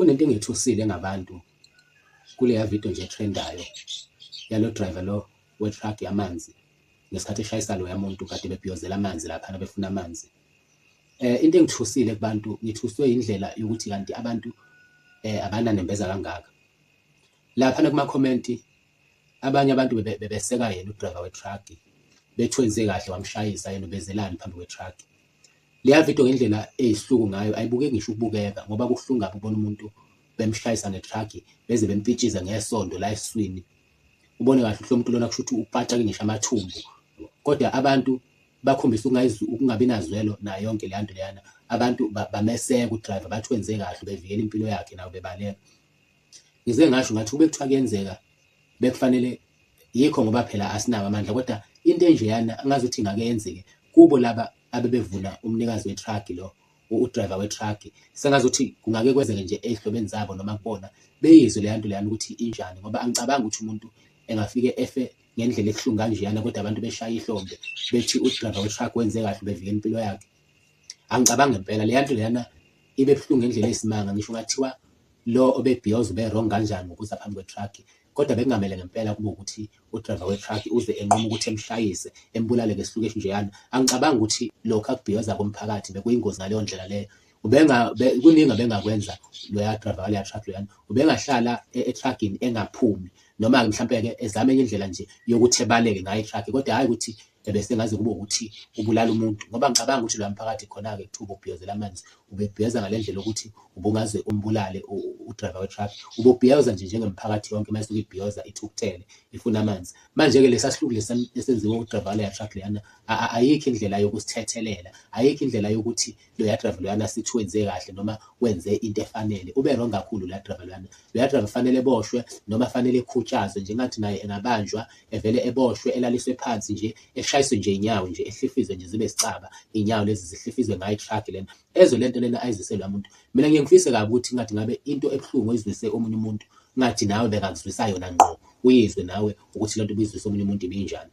Kunento engethusile ngabantu kuleya video nje etrendayo yalo driver lo we-truck yamanzi ngesikhathi eshayisa loya muntu kade bebhiyozela amanzi laphana befuna amanzi. Into engithusile kubantu, ngithuswe indlela yokuthi kanti abantu abananembeza kangaka. Laphana kumakhomenti abanye abantu bebeseka yena u-driver we-truck, bethi wenze kahle wamshayisa yena ubezelani phambi kwe-truck. Leya video ngendlela eyisihluku ngayo ayibukeki ngisho ukubukeka ngoba kubuhlungu kabi ukubona umuntu bemshayisa nge-truck beze bempitshize ngesondo la esiswini. Ubone kahle ukuthi lo muntu lona kusho ukuthi upatshake ngisho amathumbu. Kodwa abantu bakhombisa ukungabi nazwelo nayo yonke leya nto leyana. Abantu bameseka u-driver bathi wenze kahle bevikela impilo yakhe nabo bebaleka. Ngize ngasho ngathi kube kuthiwa kuyenzeka bekufanele yikho ngoba phela asinawo amandla kodwa into enjeyana angazi ukuthi ingake yenzeke kubo laba abebevuna umnikazi we-truck lo, u-driver we-truck. Sengazuthi kungake kwenzeke nje ey'hlobeni zabo noma kubona beyizwe leya nto leyana ukuthi injani ngoba angicabangi ukuthi umuntu engafike efe ngendlela ebuhlungu kanjeyana kodwa abantu beshaya ihlombe bethi u-driver we-truck wenze kahle bevikela impilo yakhe. Angicabangi ngempela leya nto leyana ibe buhlungu ngendlela eyisimanga ngisho kungathiwa lo obebhiyoza ube-wrong kanjani ngokuza phambi kwe-truck kodwa bekungamele ngempela kube ukuthi u-driver we-truck uze enqume ukuthi emshayise embulale ngesihluku esinjeyana. Angicabangi ukuthi lokhu akubhiyoza komphakathi bekuyingozi ngaleyo ndlela leyo. Kuningi abengakwenza loya driver waleya truck loyana, ubengahlala e-truckini engaphumi noma-ke mhlampe-ke ezame enye indlela nje yokuthi ebaleke ngayo i-truck kodwa hhayi ukuthi ebesengaze kube ukuthi ubulala umuntu ngoba ngicabanga ukuthi loya mphakathi khona-ke kuthiwa ububhiyozela amanzi ubebhiyoza ngale ndlela yokuthi ubungaze umbulale u-driver we-truck, ububhiyoza nje njengemphakathi yonke uma isuke ibhiyoza ithukuthele ifuna amanzi. Manje-ke lesa sihluku lesi esenziwe u-driver waleya truck leyana ayikho indlela yokusithethelela, ayikho indlela yokuthi loya driver loyana sithi wenze kahle noma wenze into efanele. Ube wrong kakhulu loya driver loyana. Loya driver fanele eboshwe noma fanele ekhutshazwe nje ngathi naye engabanjwa evele eboshwe elaliswe phansi nje eshayiswe nje inyawo nje ehlifizwe nje zibe sicaba inyawo lezi zihlifizwe ngayo i-truck lena. Ezwe lento lena ayizwise loya muntu. Mina ngiye ngifise kabi ukuthi ngathi ngabe into ebuhlungu oyizwise omunye umuntu ngathi nawe bengakuzwisa yona ngqo uyizwe nawe ukuthi lento ubuyizwise omunye umuntu ibinjani.